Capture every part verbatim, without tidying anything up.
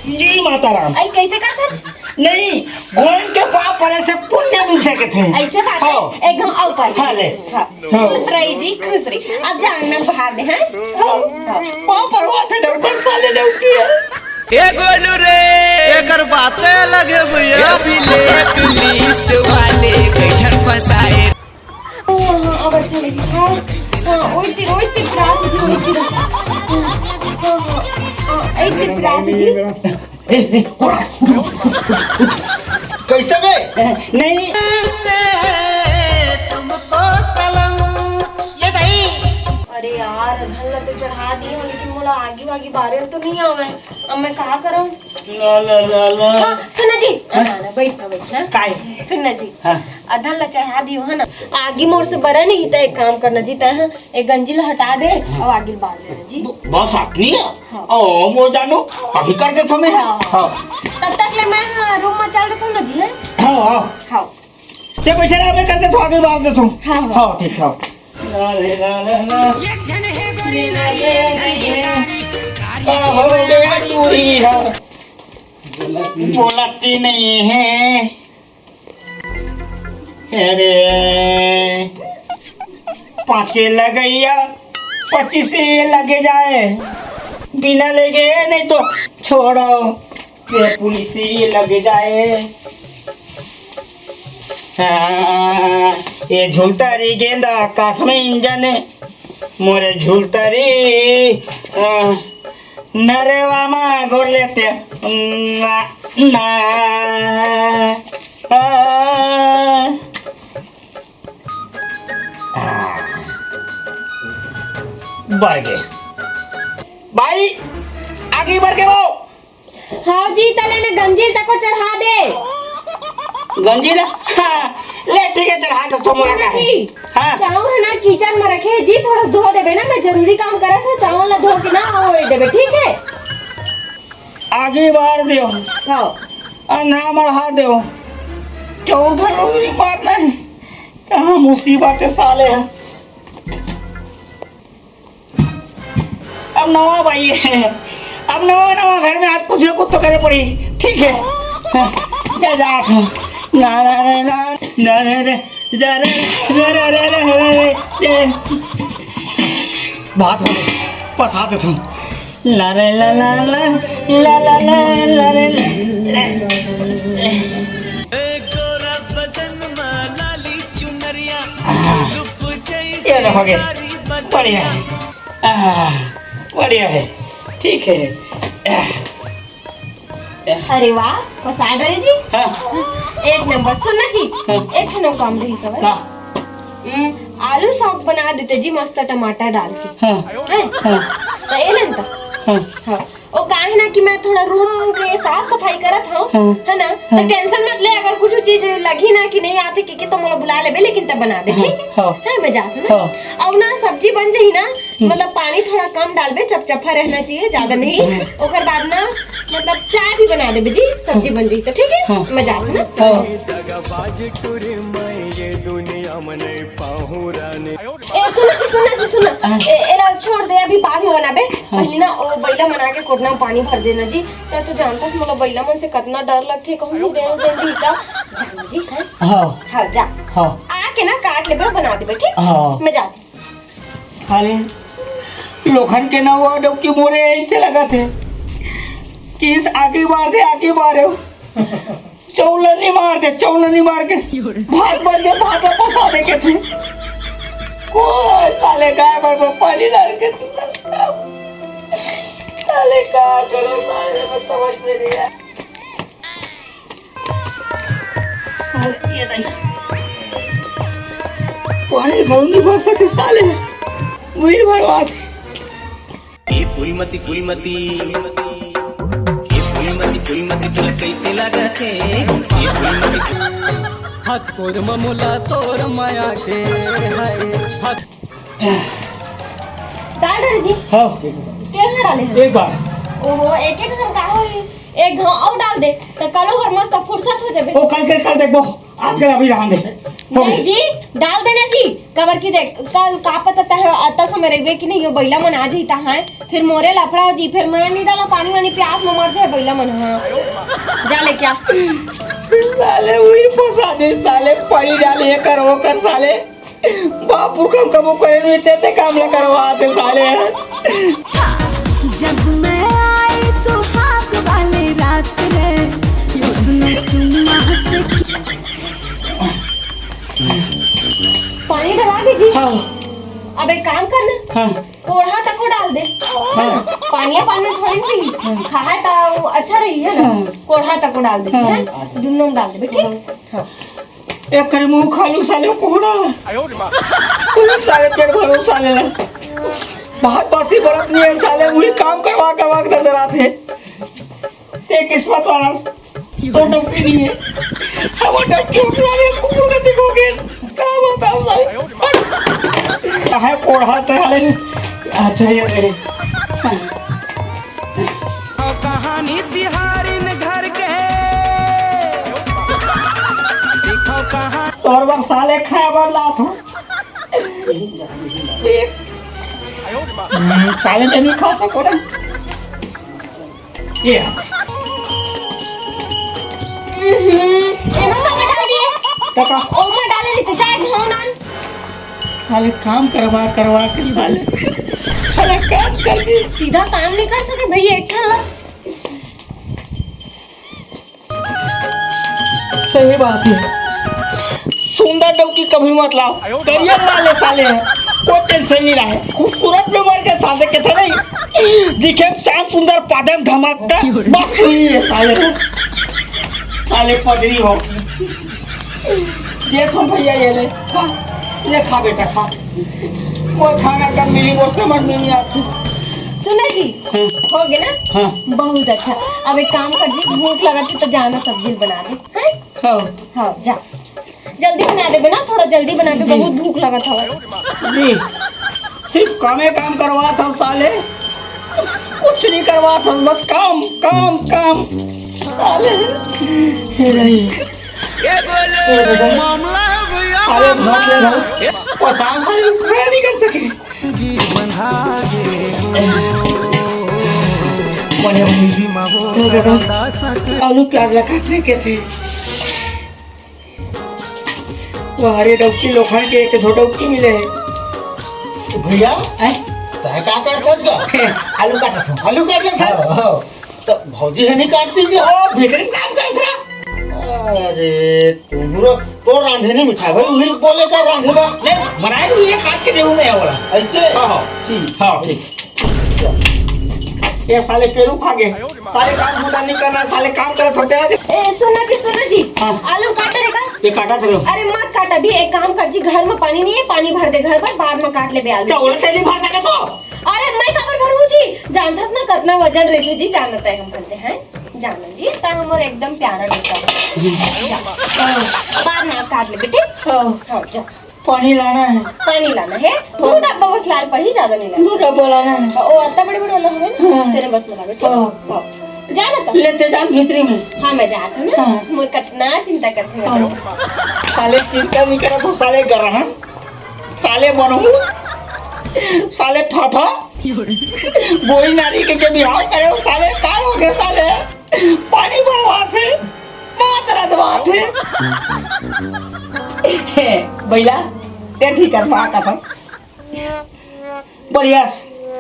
जी माता राम। अई कइसे करथस? नहीं, गोयन के पाँव परे से पुण्य मिल सकत हे। अइसे बात हे। हाँ। एक घांव अउ पास। हाँ, ले। हाँ। हाँ। खुश रही जी, खुश रही। अब जांग ना बहार दे, हैं? हाँ। हाँ। पाँव परवाथे डउकी, साले डउकी हे। ए गोलू रे, एकर बाते अलग हे भैया। ए black list वाले कइसन फंसाए। हाँ, हाँ, अब अच्छा लगे। हाँ, हाँ, ओए तेरे, ओए तेरे रात जी, ओए तेरे। हाँ, हाँ, हाँ, एक तेरे रात जी। ए, ए, कोड़ा। कइसे बे? नहीं। अरे यार, अधन ला तो चढ़ा दिए हों, लेकिन मोला आगी वागी बारे तो नहीं आवे। अब मैं का करंव? ला, ला, ला, ला। हाँ, सुन ना जी। हाँ? ना, ना, बैठ ना, बैठ ना। काय? सुन ना जी। हाँ। अधन ला चढ़ा दियो है ना, आगी मोर से बरा नहीं, त एक काम करना जी, तैं, हाँ, एक गंजी ला हटा दे, हाँ। अउ आगी ला बार देना जी। ब-, बस आटनी हे। हाँ। ओ, मोर जानू, अभी कर देथों मैं। हाँ। हाँ। तब तक ले मैं, हाँ, रूम में चल देथों ना जी, हैं? हाँ, हाँ। हाँ। ते बैठे रह, मैं कर देथों, आगी ला बार देथों। हाँ, हाँ। हाँ, ठीक हे। ला रे ला ला ला। एक झन हे गोरी नारी, झन हे नारी, का हो गया तू ही है? बोलती नहीं है। अरे, पाँच के लगइया, पच्चीस ही लगे जाए, बिना लेगे नहीं तो छोड़ो। ये पुलिस ही लगे जाए। हाँ, ये झूलता रही गेंदा, आकाश में इंजन है। मोरे झूलता रही, आ, नरेवा मा गोर लेते। ना, ना, आ, आ, बर गे। भाई, आगी बर गे वो। हाँ जी, तले ने गंजी ल तको चढ़ा दे। गंजी ला? हाँ, ले ठीक है, चढ़ा दो तो मोला सुन ना का है। जी, हाँ। चाउर है ना किचन में रखे जी, थोड़ा धो देबे ना, मैं जरूरी काम करत हूँ, चाउर ला धो के ना वो देबे, ठीक है? आगी बार दियो। हाँ। आ ना मढ़ा दियो। चाउर घलो नहीं मारना है। कहाँ मुसीबत है साले है। अब नवा भाई है, अब नवा नवा घर में आज कुछ ना कुछ तो करे पड़ी, ठीक है? हाँ, जा, जा, ना, ना, ना, जा रे, जा रे, जा रे, जा रे, जा रे, जा रे। बात हो गई, पसा देता हूँ। ला रे ला ला ला, ला ला ला, ला रे ला, ला। ये देखो, बढ़िया है। आह, बढ़िया है, ठीक है। अरे वाह, पसाद रे जी। हाँ। एक नंबर। सुन ना जी, हाँ। एक ठन काम रही सवाल। का? हम्म, आलू साग बना देते जी, मस्त टमाटर डाल के। हाँ। हैं? हाँ। तो ए लेन तो। हाँ। हाँ। ओ काहे ना कि मैं थोड़ा रूम के साफ सफाई करत हूँ, हाँ। है ना? तो हाँ। टेंशन मत ले, अगर कुछ चीज लगी ना कि नहीं आते के, के तो मोला बुला लेबे, लेकिन तब बना दे, हाँ, ठीक है? हाँ। है, मैं जात हूँ ना। हाँ। अब ना सब्जी बन जाही ना, हम्म। मतलब पानी थोड़ा कम डालबे, चपचपा रहना चाहिए, ज्यादा नहीं। हम्म। ओकर बाद ना मतलब चाय भी बना देबे जी, सब्जी बन जाही तो, ठीक है? हाँ। मैं जात हूँ ना। हाँ। ए, सुन ना जी, सुन ना जी, सुन ना। हाँ। ए, एला छोड़ दे, अभी बाद में बनाबे। हाँ। पहले ना ओ बइला मन आके कोटना में पानी भर देना जी। तैं तो जानथस मोला बइला मन से कतना डर लगथे, कहूँ नहीं देना देन दी त। जान जी, हैं? हाँ। हाँ, जा। हाँ। आके ना काट लेबे, बना देबे, ठीक? हाँ। मैं जात हूँ। साले लोखन के ना वो डौकी मोरे ऐसे लगत हे कि इस आगी मार दे, आगी मारे। चौलनी मार दे, चौलनी मार के भात बन के भात ला पसा दे के थी। कोई साले गाय बर पानी डाल के तू साले का करो, साले मैं समझ में नहीं आया। साले, ये दाई। पानी घलो नहीं भर सके साले। वही भरवात। ए फूलमती, फूलमती, ए फूलमती, फूलमती, तोला कैसे लागत हे? ए फूलमती। हचकोर म मोला तोर माया के हाय। हच- डाल दे जी। हाँ। तेल ना डाले हैं। एक बार। ओहो, एक एक हम का होई? एक घाव अउ डाल दे, त कलो बर मस्त फुर्सत हो जाबे। ओ, कल के कल देखबो, आजकल अभी रहन दे। हो नहीं गए। जी, डाल देना जी। काबर कि देख, कल का पता तह अत्ता समय रहिबे कि नहीं, ओ बइला मन आ जही तहाँ, फिर मोरे लफड़ा हो जी, फिर मैं नहीं डाला पानी वानी, प्यास में मर जाए बइला मन। हाँ, जा ले क्या। साले वही फंसा दे, साले पानी डाल, ये कर, वो कर, साले। बाप पुरखा कबो करे नहीं, ते, ते काम ला करवा आते साले। जब मैं आई सुहाग वाली रात रे, उसने चुम्मा से पानी डला दे जी। हाँ। अब एक काम करना, हाँ। कोढ़ा तको डाल दे। हाँ। पानिया पानी थोड़ी नहीं, हाँ। खाए तो अच्छा रही है ना। हाँ। कोढ़ा तको डाल दे, हाँ। हैं? दुनों में डाल दे, ठीक? हाँ। एक करी मुंह खा लू साले कोहड़ा। आयो रे माँ। साले पेट भरो साले ला। बहुत बासी बरत नहीं है साले, वही काम करवा करवा के दरदरात है। एक किस्मत वाला तो डौकी नहीं है। अब वो डौकी हम साले कुकुर का दिखोगे। क्या बताऊं साले? है कोढ़ा ते साले। अच्छा ये रे। कहानी तिहारिन घर के। देखो कहानी। तोर बर साले खाए बर लात हो। एक। हम्म, साले मैं नहीं खा सको ना। ये। हम्म, एमा का डाल दिए? काका। ओमा डाले नहीं तो चाहे घाव नान। साले काम करवा करवा के साले, साले काम कर दे। सीधा काम नहीं कर सके भैया, एक ठन ला। सही बात है, सुंदर डौकी कभी मत लाओ, करियर वाले साले हैं, कोई टेंशन नहीं रहे। खूबसूरत में मर के साले के थे नहीं, दिखे श्याम सुंदर पादम धमाका, बस यही है साले, साले पदरी हो। ये तो भैया ये ले, खा, ले खा बेटा खा। वो खाना कब मिली वो समझ में नहीं आती। सुना जी, हाँ। हो गया ना? हाँ। बहुत अच्छा। अब एक काम कर जी, भूख लगा थी तो जाना सब्जी बना दे, हैं? हाँ। हाँ, जा। जल्दी बना देबे ना, थोड़ा जल्दी बना दे, जी। बहुत भूख लगा था। जी, सिर्फ कामे काम करवा था साले, कुछ नहीं करवा था, बस काम, काम, काम। साले, हे रही। ये बोलो, ये बोलो। मामला है भैया, अरे मामला। भाग ले भाई। पचास साल खड़ा नहीं कर सके। बने भाई। ये देखो, आलू प्याज ला काटने के थे। वो हरे डौकी लोखन के एक झो डौकी मिले है। भैया, हैं? तय का काटत हस गा? आलू काटत हूँ। आलू काटत हस? हाँ, हाँ। तो भौजी है नहीं काटती क्या? ओ, भीतरी काम करत रहा। अरे, तुमरो तो रांधे नहीं मिठा भाई, वही बोले का रांधे बा। नहीं, बनाए हुए ये काट के देहूँ मैं वाला। ऐसे? हाँ, हाँ। ठीक। हाँ, ठीक। ये साले पेरू खा गए। साले काम धंधा नहीं करना, साले काम करत होते ना। ए, सुन ना जी, सुन ना जी। हाँ। आलू काट रहे का? ये काटत रहो। अरे मत काट, अभी एक काम कर जी, घर में पानी नहीं है, पानी भर दे घर पर, बाद में काट लेबे आलू। क्या बोलते नहीं भर सके तो? अरे मैं काबर भरूँ जी, जानथस ना कितना वजन रहिथे जी, जानत है हम करते हैं, जानो जी, ता हमर एकदम प्यारा बेटा है। जा, बाद में काट लेबे, ठीक? हाँ। हाँ, जा। पानी लाना है। पानी लाना है? दो डब्बा बस लाय ल पड़ही, ज्यादा नहीं लाना। दो डब्बा लाना है। ओ, अत्ता बड़े बड़े वाला होवे ना, हाँ। तेरे बस में लावे, ठीक? हाँ। हाँ। जा ना तब। लेते जा भीतरी में। हाँ, मैं जात हूँ ना। हाँ। मोर कतना चिंता करते हैं। हाँ। साले चिंता नहीं करे तो साले गरहन, साले मनहूस, साले फाफा, बोई नारी के, के बिहाव करे हो साले, का हो गए साले? पानी भरवाथे, बात रदवाथे। हे, बैला, ते ठीक है, माँ कसम। बढ़िया,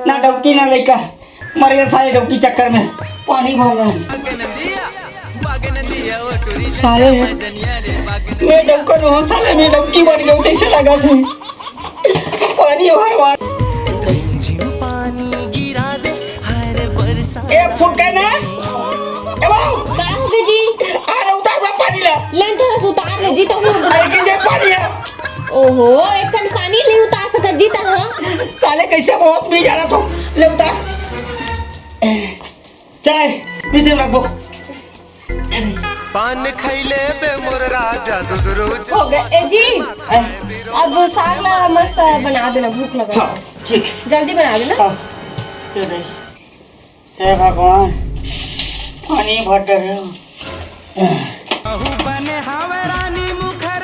ना डौकी ना लइका, मर गए साले डौकी चक्कर में। पानी भर रहे हैं। साले, मैं डौका नहीं हूँ, साले, मैं डौकी बन गया, कैसे लगा था? पानी भरवा। ए फुटका ना, ए बाबू। का हो गए जी? आ रे, उतार बा पानी ला। लन थोड़ा सा उतार ले जी, तो हम अरे, गिर जाए पानी है। ओहो, एक कन पानी ले उतार सकत जी, तो हाँ। साले, कैसे बहुत भी जाना तो, ले उतार। चाय पीते रखबो। पान खैले बे मोर राजा दूध रोज। हो गए, ए जी, अब साग ला मस्त बना देना, भूख लगा। हाँ, ठीक। जल्दी बना देना। हाँ, दे दे। हे भगवान, पानी नहीं भर डरे हो।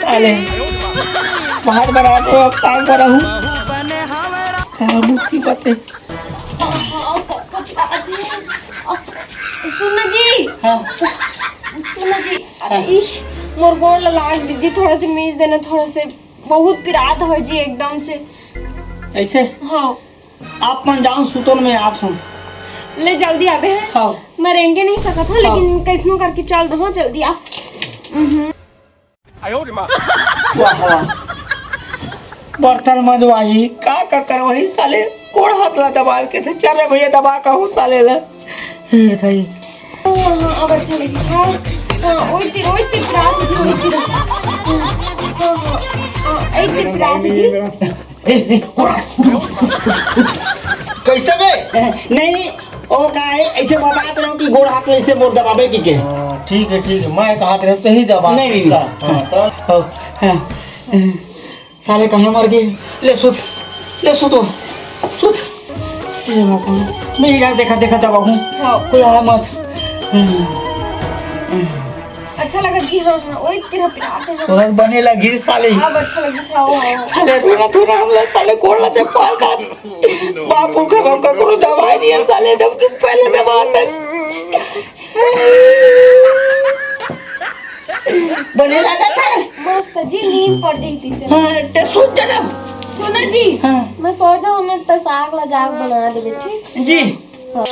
साले, भात बना दो, अब टाइम पर रहूं। क्या मुसीबत है। सुन ना जी। हाँ। सुन ना जी। हाँ। इश, मोर गोड़ ला लाग दीजिए, थोड़ा से मीस देना, थोड़ा से बहुत पिरात हो जी एकदम से। ऐसे? हाँ। आप मन जाओ सुतो न, मैं आत हूँ। ले जल्दी आबे हैं। हाँ। मैं रेंगे नहीं सकत हूँ, हाँ। लेकिन कैसनो करके चल दो, जल्दी आ। वाह, वाह। बर्तन मंजवाही, का, का करवाही साले, गोड़ हाथ ला दबाल के थे। चल रे भैया, दबा कहूँ साले ला। हे भाई। हाँ, हाँ, अब अच्छा लगी। हाँ, हाँ, ओए तेरे, ओए तेरे, रात जी, ओए तेरे। हाँ, हाँ, हाँ, एक दिन रात जी। ए, ए, कोड़ा। कैसे बे? नहीं, ओ का है, ऐसे बतात रहो कि गोड़ हाथ ऐसे मोर दबाबे की के। हाँ, ठीक है, ठीक है, मैं कहा रहे तो ही दबा नहीं, नहीं, नहीं। हाँ, तो? हाँ, हाँ। साले कहाँ मर गए? ले सुत, ले सुत, सुत। ए भगवान, मैं इधर देखा, देखा दबा हूँ। हाँ। कोई आया मत। अच्छा लगा जी, हाँ, हाँ, ओए तेरा पिरात है, हाँ। उधर बने लगी साले। अब अच्छा लगी, हाँ, हाँ। साले रोना धोना हमला, साले कोड़ला चप्पल का। बापू का हमका कोनो दवाई नहीं है, साले डब के पहले दबाते। बने लगा था। मस्त जी, नींद पड़ जाती से। हाँ, ते सूत जा ना। सुना जी, हाँ। मैं सो जाऊँ ना, तो साग ला जाग बना देबे, ठीक? जी। हाँ।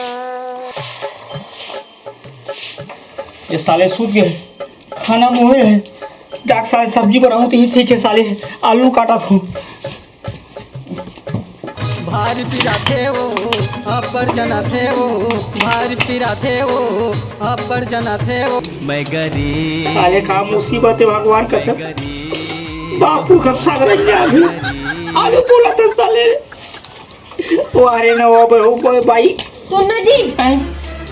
ये साले सूत गए, खाना मुँहे है। जाग साले सब्जी बनाऊँ तो ही ठीक है, साले आलू काटा था। भारी पिराथे वो, अब्बड़ जनाथे वो, भारी पिराथे वो, अब्बड़ जनाथे वो। मैं गरीब। साले का मुसीबत है भगवान कसम। बापू कब सागर में आ गई। आलू बोला था साले। वारे ना वो बे, वो बे, भाई। सुन ना जी। हैं?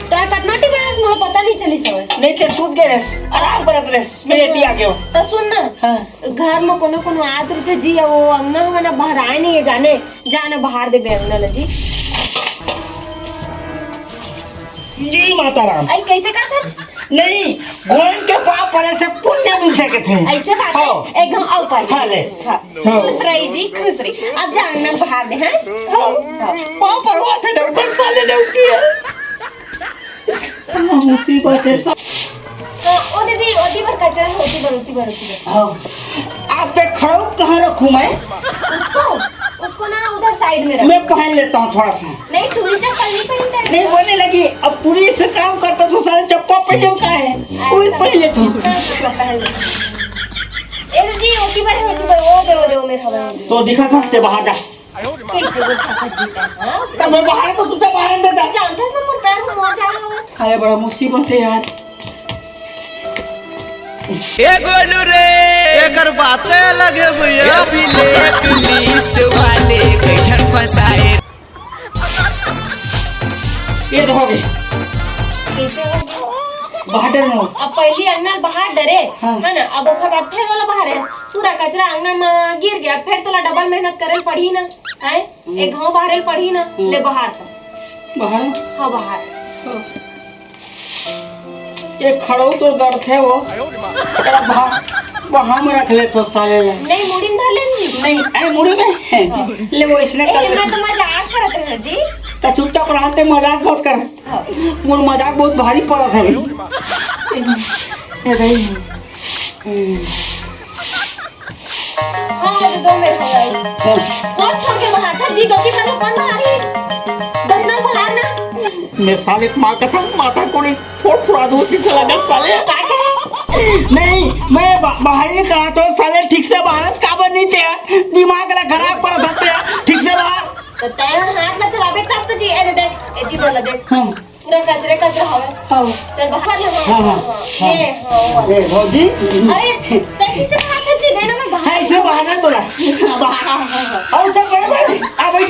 तो कतना टिपे रस, मोला पता नहीं चली सवे। नहीं, ते सूत गए रस, आराम करत रस, मैं लेटी आ गयो। तो सुन ना। हाँ। घर में कोनो कोनो आत रहिथे जी, वो अंगना हवे ना, बहराए नहीं है जाने, जाने बहार देबे अंगना ल जी। जी माता राम। आई कैसे करत हच? नहीं, गोड़न के पाँव परे से पुण्य मिल सकत हे। ऐसे बात है? हाँ। एक घाव अउ पास। हाँ, ले। हाँ। हाँ। खुश रही जी, खुश रही। अब जा अंगना बहार दे, हैं? हाँ। हाँ। पाँव परवा थे डॉक्टर साले डौकी है। हाँ, मुसीबत है सब। हाँ, ओ दीदी, ओती बर कचरा, ओती बर, ओती बर, ओती बर। हाँ। आप पे खड़ाऊ कहाँ रखूँ मैं? उसको, उसको ना उधर साइड में रख। मैं पहन लेता हूँ थोड़ा सा। नहीं, टूरी चप्पल नहीं पहनता है। नहीं, बोलने लगी, अब पूरी से काम करता तो सारे चप्पल पहने का है, वो भी पहन लेता हूँ। हाँ, चप्पल पहन ले। ए दीदी, ओती बर है, ओती बर, ओ दे, ओ दे, ओ मेरे हवा में। तो दिखा था, ते बाहर जा। कैसे वो खाता जीता है, हाँ? तब मैं बाहर तो तुझे बाहर दे दे। जानते हैं, मोर पैर में मौजा है। अरे, बड़ा मुसीबत है यार। ए गोलू रे, एकर बातें अलग है भैया। ए ब्लैक लिस्ट वाले कैसन फंसाए। ये तो हो गई। कैसे हो? बाहर डर में हो। अब पहली अंगना बाहर डरे, हाँ। है ना? अब ओकर बाद फिर वाला बाहर है। पूरा कचरा अंगना में गिर गया, फिर तोला डबल मेहनत करे पड़ी ना, है? हम्म। एक घाव बाहरे पड़ी ना, हम्म। ले बाहर तो। बाहर? हाँ, बाहर। हाँ। एक खड़ो तो दर्द है वो। तेरा भा-, वहाँ में रख ले तो साले ले। नहीं, मुड़ी में धर ले नहीं। नहीं, ए, मुड़ी में? हाँ। ले वो इसने ए, कर ले। मैं तो मजाक करत रहे जी। तो चुपचाप रहते, मजाक मत कर। हाँ। मोर मजाक बहुत भारी पड़त है। ए, ए, भाई। हम्म। हाँ, वो तो दो में खा जाएगी। हाँ। कौन छोड़ के बाहर था? जी, गलती से तो कौन बाहर है? गंदा बाहर ना। मैं साले माँ कसम, माता कोड़ी फोड़ फुड़ा दूँ, किसे लगा साले? काटे है? नहीं, मैं बा-, बाहर ही कहा तो साले ठीक से बाहर काबर नहीं थे? दिमाग ला खराब कर सकते हैं, ठीक से बाहर। तो तैं हाथ में चलावे तब तो जी, ए दे, ए दे, ए दे। हाँ। पूरा कचरे कचरा हवे। हाँ। चल बाहर ले, हाँ, हाँ, हाँ, हाँ। ये, हाँ, हाँ। ए, भौजी। अरे, तैं किसे बाहर कर जी, देना मैं बाहर। हाँ, इसे बाहर ना तोला। बाहर। हाँ, हाँ, हाँ। और सब बड़े बड़े। आ भाई,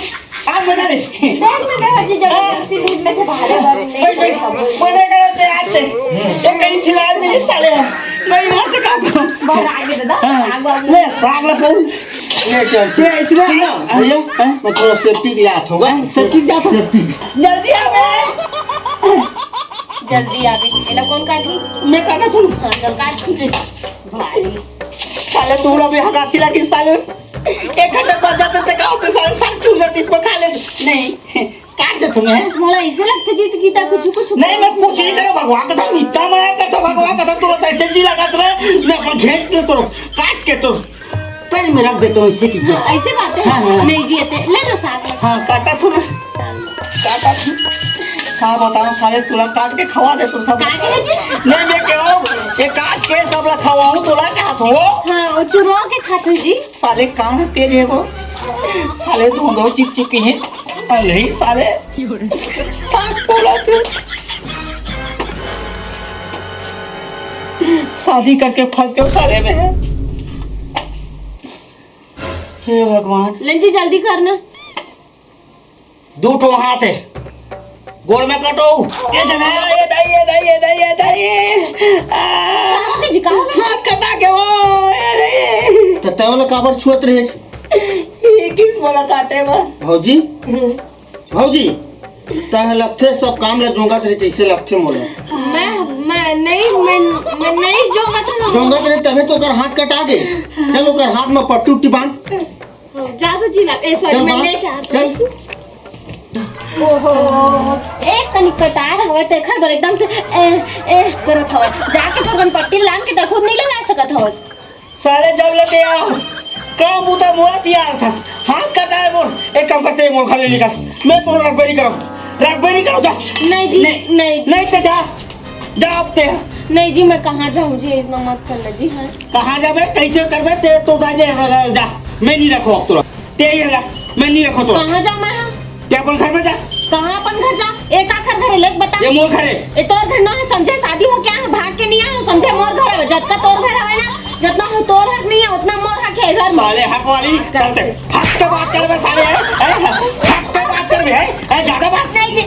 आ मजा ले। देख तो दे जी, जबरदस्ती दूध में से बाहर है, बाहर नहीं। भाई, भाई, मजा करते आते। ये कहीं फिलहाल मिली साले। मैं यहाँ से काम करूँ। बाहर आगे दादा, हाँ। आगे, आगे। ले, साग ला पाऊँ। ले चल। ये इसमें सुन ना, भैया, हाँ? मैं थोड़ा सेफ्टी के लिए हाथ होगा। हाँ, सेफ्टी क्या था? सेफ्टी। जल्दी आ बे। जल्दी आवे, एला कौन काटही? मैं काटत हूँ। हाँ, चल काट। भाई, साले तू लोग भी हगासी लगी साले। एक घंटे बाद जाते ते का होते साले, सब चूर जाती, इसको खा ले। नहीं, काट दे तुम्हें। मोला ऐसे लगता जी कि ता कुछ कुछ नहीं, मैं कुछ नहीं करो, भगवान का था, इतना मया करता भगवान का था, तू लोग ऐसे जी लगा तुम्हें, मैं अपन घेंच दे तो काट के तो पहले मैं रख देता हूँ इसी की। हाँ, ऐसे बात है। हाँ, हाँ। नहीं जी, एते ले लो साग। हाँ, काटा थोड़ा। साग। काटा थोड़ा। हाँ, बताओ साले, तुला काट के खवा दे तो सब। काट के जी? नहीं, मैं कह रहा हूँ, ये काट के सब ला खवाऊँ, तुला क्या हो? हाँ, वो चुरवा के खाते जी। साले कान तेज है वो। साले धोंधो चिपचिपी है। अरे साले। साग बोला थे। शादी करके फंस गए साले में। हे भगवान। लेन जी, जल्दी करना। दू ठो हाथ है, गोड़ में कटो। ये जना, ये दाई, ये दाई, ये दाई, ये दाई। आ, कहाँ पे जी, कहाँ पे? हाथ कटा के वो, ये दाई। त तै ओला काबर छुअत रहे? ये किस बोला काटे बा? भौजी, भौजी, तै लगथे सब काम ला जोंगत रहे, जैसे लगथे मोला। मैं, मैं नहीं, मैं, मैं नहीं जोंगत रहूँ। जोंगत रहे तभी तो ओकर हाथ कटा गे। चल ओकर हाथ में पट्टी उट्टी बांध। जादू जी ना, ए, सॉरी, चल मैं बांध, लेके आती चल। हूँ। ओहो, एक कनिक कटार हवे, तेखर बर एकदम से ए, ए करत हवे। जाके तो अपन पट्टी लान के त खुद नहीं लगा सकत हवस। साले जब ले ते आस, काम बूता मोला तियार थस। हाथ कटाए मोर, एक काम करते मोर घर ले निकल। मैं मोर रखबे नहीं करो, रखबे नहीं करो, जा। नहीं जी, नहीं, नहीं। नहीं तो जा, जा अब ते। नहीं जी, मैं कहाँ जाऊँ जी, ऐसना मत करना जी, हाँ। कहाँ जाबे, कैसे करबे, ते तो जा, जा, जा, जा। मैं नहीं रखो अब तोला। ते ही रख, मैं नहीं रखो तोला। कहाँ जाऊँ मैं, हाँ? ते अपन घर में जा। कहाँ अपन घर जा? ए का घर, घर है, लेक बता। ये मोर घर है। ए तोर घर ना है, समझे? शादी हो क्या है? भाग के नहीं आए हो, समझे? मोर घर है, जतका तोर घर हवे ना, जतना हो तोर हक नहीं है, उतना मोर हक है घर में। साले हक वाली, चलते। हक के बात करबे साले, हैं? हैं? हक के बात करबे, हैं? हैं? ज्यादा बात नहीं जी।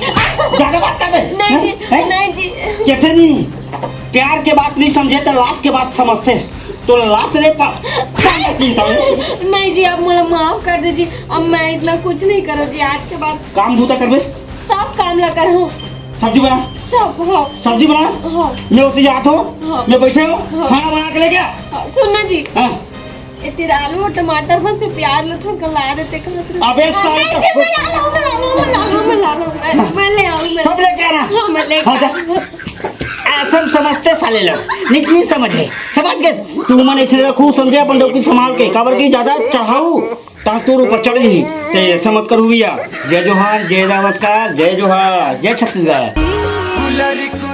ज्यादा बात करबे। नहीं जी, हैं? नहीं जी। कितनी प्यार के बात नहीं समझे तो लात के बात समझते। तो लात रे पा-, पा-, नहीं जी, अब मुझे माफ कर दे जी। अब मैं इतना कुछ नहीं करो जी, आज के बाद काम धूता करबे? सब काम ला कर हूँ। सब्जी बना। सब, हाँ। सब्जी बना। हाँ। मैं उठी जात हूँ। हाँ। मैं बैठे हूँ। हाँ। खाना बना के लेके आ। हाँ, सुन ना जी। हाँ। ए तेरा आलू और टमाटर बस से प्यार लो था, कल आ देते, कल आ देते। अबे साले नहीं, तो नहीं, मैं ला लूँ, मैं ला लूँ, मैं ला लूँ, मैं ला लूँ, मैं, मैं ले आऊँ, मैं। सब लेके आना। हाँ, मैं लेके हाँ, जा। आऊँ। ऐसा समझते साले लोग, नहीं, नहीं समझे। समझ गए? तू मन ऐसे रखू, समझे, अपन डौकी संभाल के, काबर की ज्यादा चढ़ाऊ। तातुर ऊपर चढ़ी, ते ऐसा मत करू भैया। जय जोहार, जय नमस्कार, जय जोहार, जय छत्तीसगढ़।